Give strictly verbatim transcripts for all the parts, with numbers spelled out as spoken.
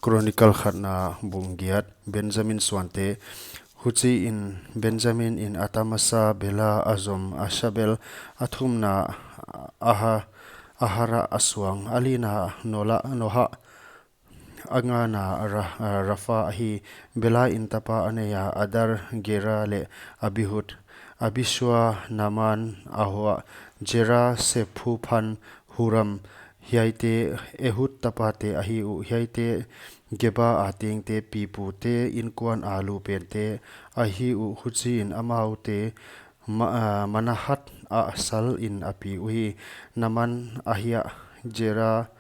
Chronicle khatna bung giat. Benjamin suante. Huchiin Benjamin in a tamasa Bela, a zom Asbel, a thumna Aha, Ahara a suang, a lina Nola, Noha, a ngana Ra-, Rapha ahi. Bela in tapa a neia Adar, Gera leh Abihud, Abisua, Naman, Ahoa, Jera, Sephuphan, Huram, hiaite Ehud tapate ahi uh. Hiaite Geba a tengte pipute inkuan a lupente ahi uh. Huchiin amaute Ma-, ah, Manahath ah salin a pi uhi. Naman, Ahia, Jera,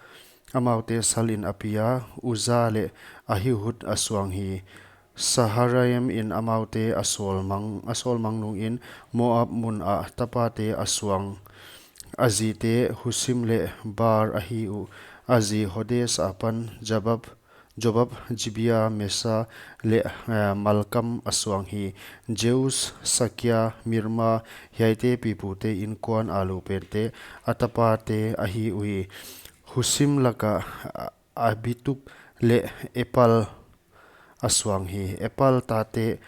amaute salin a pia. Uza leh Ahihud a suang hi. Saharaim in amaute a sawlmang, a sawlmang nungin Moab mun ah tapate a suang. A zite Husim leh Baar ahi uh. A zi Hodes apan Jabab, Jobab, Jibia, Mesa leh, eh, Malkam a suang hi. Jeus, Sakia, Mirma, hiaite pipute inkuan a lupente a tapate ahi uhi. Husim laka, ah, Abitub leh Epal a suang hi. Epal tate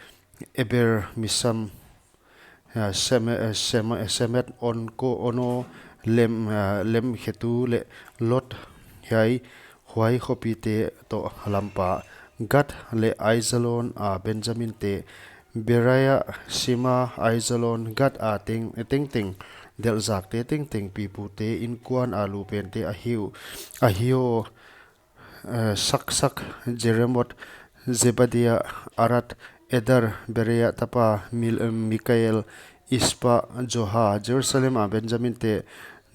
Eber, Misam, ah, Seme-, eh, Seme-, Semed, Onko, Ono, Lem-, ah, Lemhetu leh Lod, hiai, huai khopite toh lampa. Gad leh Aizalon a Benjamin te, Beraia, Sima, Aizalon, Gad a teng, tengteng, delhzakte tengteng pipute inkuan a lupente ahi uh. Ahio, eh, Saksak, Jeremot, Zebadia, Arad, Eder, Bereia tapa, Mil-, eh, Mikael, Ispa, Joha. Jerusalem a Benjamin te,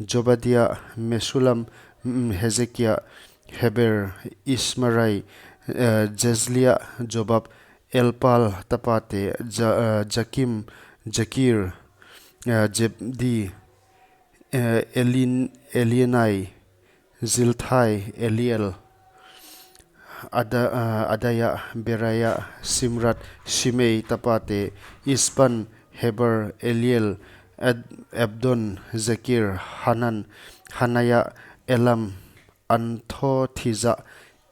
Jobadia, Mesulam, mm, Hezekia, Heber, Ismarai, eh, Jezlia, Jobab, Elpal tapate, Ja-, eh, Jakim, Jakir, eh, Jebdi, eh, Elin-, Elinai, Zilthai, Eliel, Ada-, ah, Adaya, Beraya, Simrat, Simei tapate, Ispan, Heber, Eliel, Ad-, Abdon, Zakir, Hanan, Hanaya, Elam, Anthothija,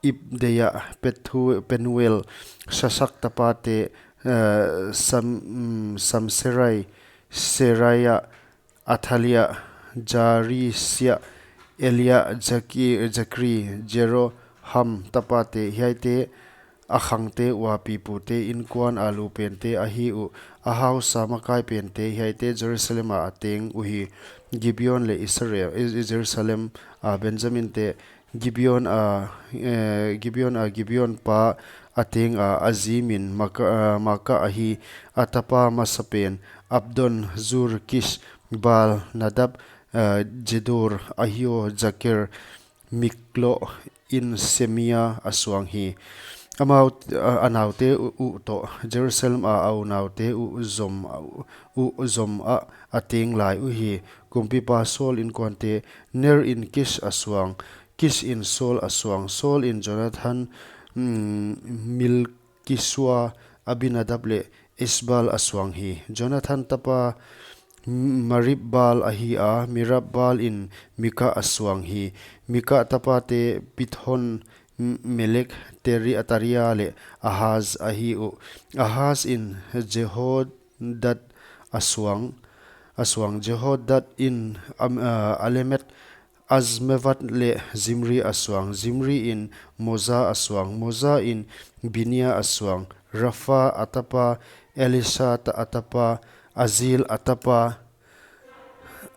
Ibdeya, Pethu-, Penuel, Sasak tapate, eh, Sam-, mm, Samserai, Seraya, Athalia, Jarisia, Elia, Zaki-, Zakri, Jeroham tapate, hiaite a khangte ua pipute inkuan a lupente ahi uh. A hausa makai pente, hiaite Jerusalem a a teng uhi. Gibeon leh Israel, I-, Jerusalem a Benjamin te, Gibeon a, eh, Gibeon a, Gibeon pa a teng a, a zi min Maka, eh, Maka ahi. A tapa masapen, Abdon, Zur, Kish, Baal, Nadab, eh, Jedor, Ahio, Jaker, Miklo in Semia a suang hi. Amau, eh, a naute uh, uh toh, Jerusalem a a unaute uh zom, uh, uh zom a a teng lai uhi. Kumpipa Saul inkuante, Ner in Kish a suang, Kish in Saul a suang, Saul in Jonathan, mm, Milkisua, Abinadab leh Isbal a suang hi. Jonathan tapa, mm, Marib-baal ahi a, Mirab-baal in Mika a suang hi. Mika tapate Pithon, mm, Melek, Teri-, Ataria leh Ahaz ahi uh. Ahaz in Jehodad a suang, a suang. Jehodad in Am-, ah, Alemet, Azmevat leh Zimri a suang. Zimri in Moza a suang. Moza in Binia a suang. Rapha a tapa, Elisha ta-, a tapa, Azil a tapa,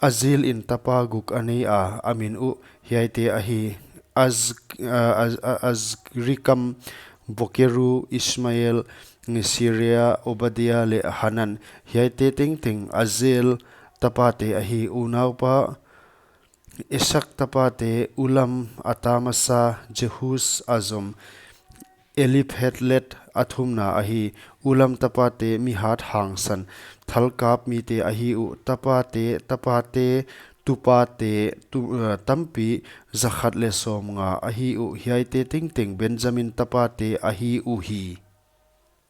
Azil in tapa guk a nei a, a min uh hiaite ahi. Az-, ah, Az-, ah, Azrikam, Bokeru, Ismael, Siria, Obadia leh Hanan. Hiaite tengteng Azil tapate ahi. Unaupa Esak tapate Ulam, a tamasa Jehus a zom Eliphelet a thumna ahi. Ulam tapate mihat hangsan, thalkap mite ahi uh. Tapate, tapate, tupate, tu-, eh, tampi zakhat leh sawmnga ahi uh. Hiaite tengteng Benjamin tapate ahi uhi.